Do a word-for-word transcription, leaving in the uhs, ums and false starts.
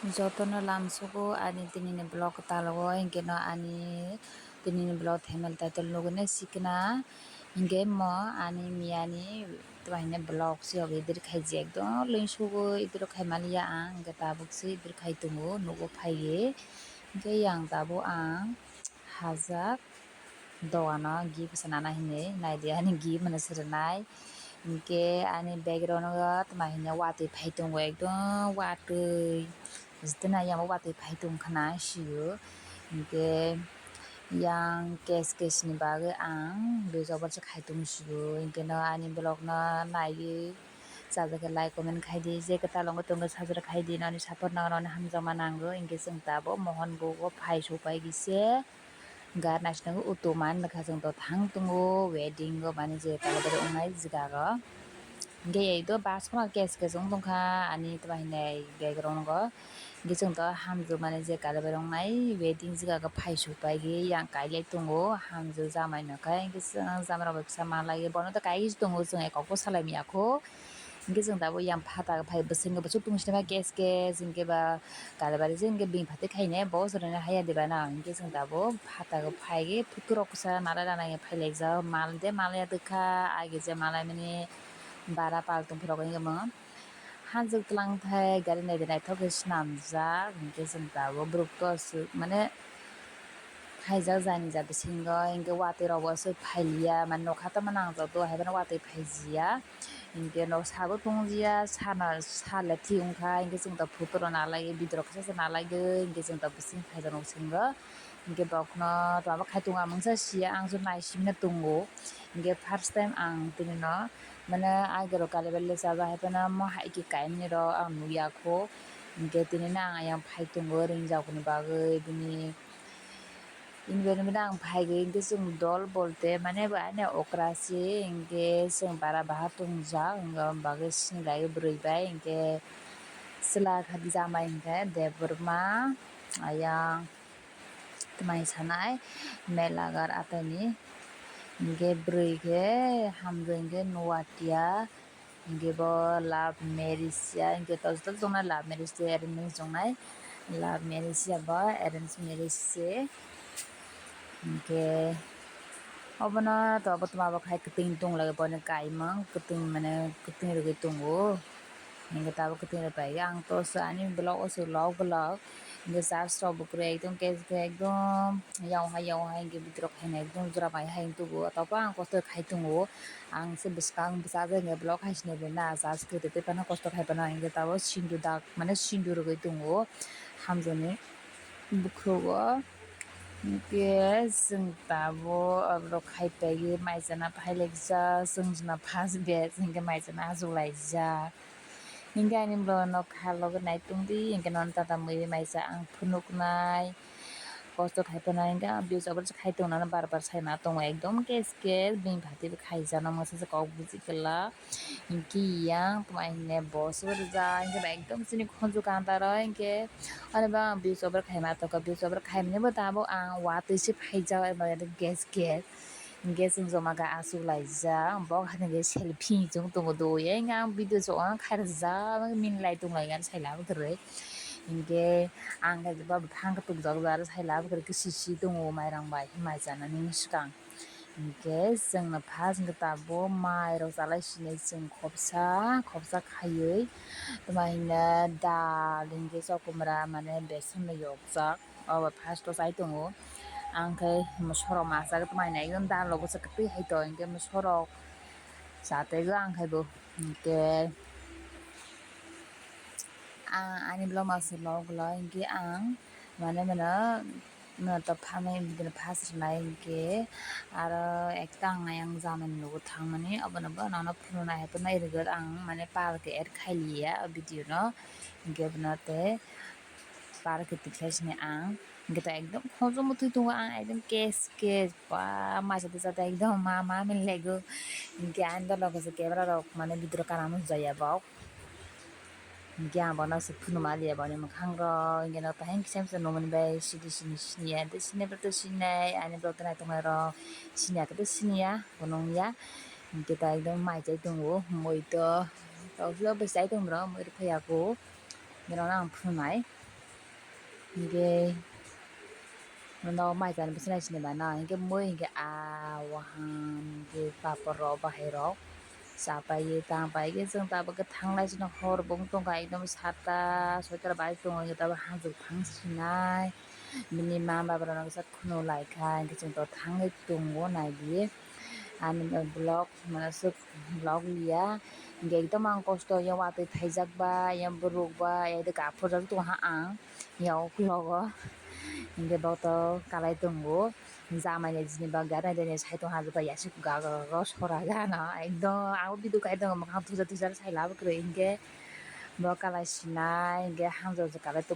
Jotono lamsogo ani tinini vlog talogo, hinkhe no ani tinini vlog thumbnail title nugwi nai sikna. Hinkhe mo ani miyani twmai hwnwi vlog se obo edit khaijak, ekdom loinsugwi edit khaimaliya ang, hinkhe tabuk se edit khai tongo, nugo phaiwi. Hinkhe yang tabuk ang hajak dogano gift se nana hinwi naidi, ani gift mano se rwnai. Hinkhe ani background o twmai hwnwi watwi phai tongo, ekdom watwi jitwna yang watwi phai tongkha na sio. Hinkhe yang case case ni bagwi ang bwskango se khai tongo sio. Hinkhe no ani vlog no naiwi chajakhe like comment khaidi, je kwtal wngwi tongkhe subscribe khaidi, noni support nango, noni hamjakma nango. Hinkhe chwng tabuk Mohon bugo phai sopai gise. Gar naisingwi utu man bwkha chwng to thang tongo wedding o mani je kalabari wngnai jwkha o. Hinkhe ei do bus phano case case wng tongkha ani twmai hinai background o. Hinkhe chwng to hamjwk mani je kalabari wngnai wedding jwkha o phai sopai gwi yang kailai tongo hamjwk jamai no khe. Hinkhe chwng jamai rok bai kisa malai bono to kaigwi se tongo chwng ekok bo salai manya kho. Hinkhe chwng tabuk yang phatar phai bwswk bwswk tong sima case case hinkhe ba kalabari se hinkhe bini phatwi khaina bo swrwngna haya diba na hinkhe chwng tabuk phatar phai phutu rok kwsa nalai nalai phailaijak mal de malya twkha agi je malaimani bara pal tongphuru rok hinkhe mo hanjwk twlang thai gari naidi naithok khe swnamjak hinkhe chwng tabuk borok to aswk mane. Phaijak jani ja bisingo hinkhe watwi rok bo aswk phailiya mane nokha tamo nangjak do haiphano watwi phaijiya hinkhe nok sabo tongjiya sana sale thik wngkha hinkhe chwng tok photo rok nalaigwi video rok kisa se nalaigwi hinkhe chwng tok bising phaijak nok bisingo hinkhe bokno twma bo khai tongo ang mungsa sia ang se naisimna tongo hinkhe first time ang tini no mane agero kalibari le chajak haiphano mo hai khe kaimani rok ang nukya kho hinkhe tini no ang ayang phai tongo ringjak ni bagwi bini. Environment ang phaigwi hinkhe chwng dol bolte mane bo ani okra se hinkhe chwng bara baha tongjak hinkhe aboni bagwi sinilaiwi bwrwi bai hinkhe chwla kha jamai hinkhe Debbarma ayang twmai sanai Melagar ataini hinkhe bwrwi khe hamjwk hinkhe Nuatia. Hinkhe bo love marriage ya, hinkhe tok tok chongnai love marriage tei arrange marriage chongnai. Love marriage ya bo arrange marriage se. Hinkhe obono to bo tongma bo khai kwtwing tong laibo ni kaimang kwtwing mane kwtwing rwgwi tongo. Hinkhe tabuk kwtwng rwpai ang to ani vlog o se vlog vlog. Hinkhe church rok bo kwrwi ekdom case khe ekdom yong hai yong hai hinkhe bwtwi rok haino ekdom jora bai hai tubuo tabuk ang kosto khai tongo. Ang se bwskang bwsa jai hinkhe vlog hai sini rwna church kwrwi tei phano kosto khai phano hinkhe tabuk sindu dak mane sindu rwgwi tongo hamjani bukhugo. Hinkhe chwng tabuk aborok khai paiwi mai chana phailaijak chwng chwngno first batch hinkhe mai chana achuklaijak. Hinkhe ani borokno kha logi nai tongdi, hinkhe nono tata mui bai maisa ang phunuknai. Kosto khai phano hinkhe ang views over khai tongna bar bar saima tongo, ekdom case case bini phatwi bo khaijak, masa se kok buji kwlak. Hinkhe yang tongma hinkhe bo se rijak, hinkhe ekdom chini khonju kanta rok hinkhe ani bo ang views over khaima tongkha, views over khaimani bo tabuk ang watwi se phaijak, case case. Hinkhe chwng joma khe achuklaijak, bok hai hinkhe selfie chwng tongo do, yang ang video chwng khairokjak minlai tonglaikha saila kwrwi. Hinkhe ang khe bo buphang khe tukjak aro saila kwrwi khe sisi tongo mairang bai mai chanani swkang. Hinkhe chwngno first hinkhe tabuk mairok chalai sinai chwng khopsa khopsa khaiwi twma hino dal hinkhe chokomra mane beson bai yokjak. Obo first o chai tongo. Ang khe mosorok masa khe twmai nai ekdom dal rok bwsa kwtwi hai to hinkhe mosorok chatwi o ang khe bo hinkhe ang ani vlog masa log lo hinkhe ang mane mano mano to phanai bini first rwnai hinkhe aro ekta ang ayang jamani nogo thangmani obono bo nono phunuknai hai phano irwgwk ang mane park add khailiya o video no hinkhe bono tei. Par khe tikhlai sini ang. Hinkhe to ekdom khonjo muthwi tongo ang ekdom case case ba maisa tisa ekdom ma ma min lego. Hinkhe ani dolo khe camera rok mane bidiro kana nukjaya bok. Hinkhe ang bono se phunuma liya boni mwkhang rok hinkhe no tahing kisa misa nungmani bai sidi sini siniya tei sini bai to sinai ani borok to naitok nai rok siniya khe to siniya bo nungya. Hinkhe to ekdom mai chai tongo mui to tokjwk bai chai tong bwrok mui rok phaiya kho. Borokno ang phunuknai. Hinkhe no mai chani bwswk nai sini ba no, hinkhe mui hinkhe a waham hinkhe papor rok bahai rok chapai ye tang pai khe chwng tabuk khe thanglai sini hor bo wng tongkha ekdom satta soita bai tongo hinkhe tabuk hanjwk thang sinai bini ma baba rok no kisa khunu lai kha hinkhe chwng tabuk thangwi tongo nai di ani vlog mane swk vlog liya hinkhe ekdom ang kosto yang watwi thaijak bai yang borok bai yang de aphuru jak tongha ang. Yang uklogo hinkhe bo to kalai tongo. Jamani jini bagwi naidi naidi sai tongha, jeba yasuk ga ga ga sora gana ekdom abo video kai tongo, mwkhang thuja thuja sai labo kwrwi hinkhe bo kalai sinai hinkhe hamjak kalai tongo.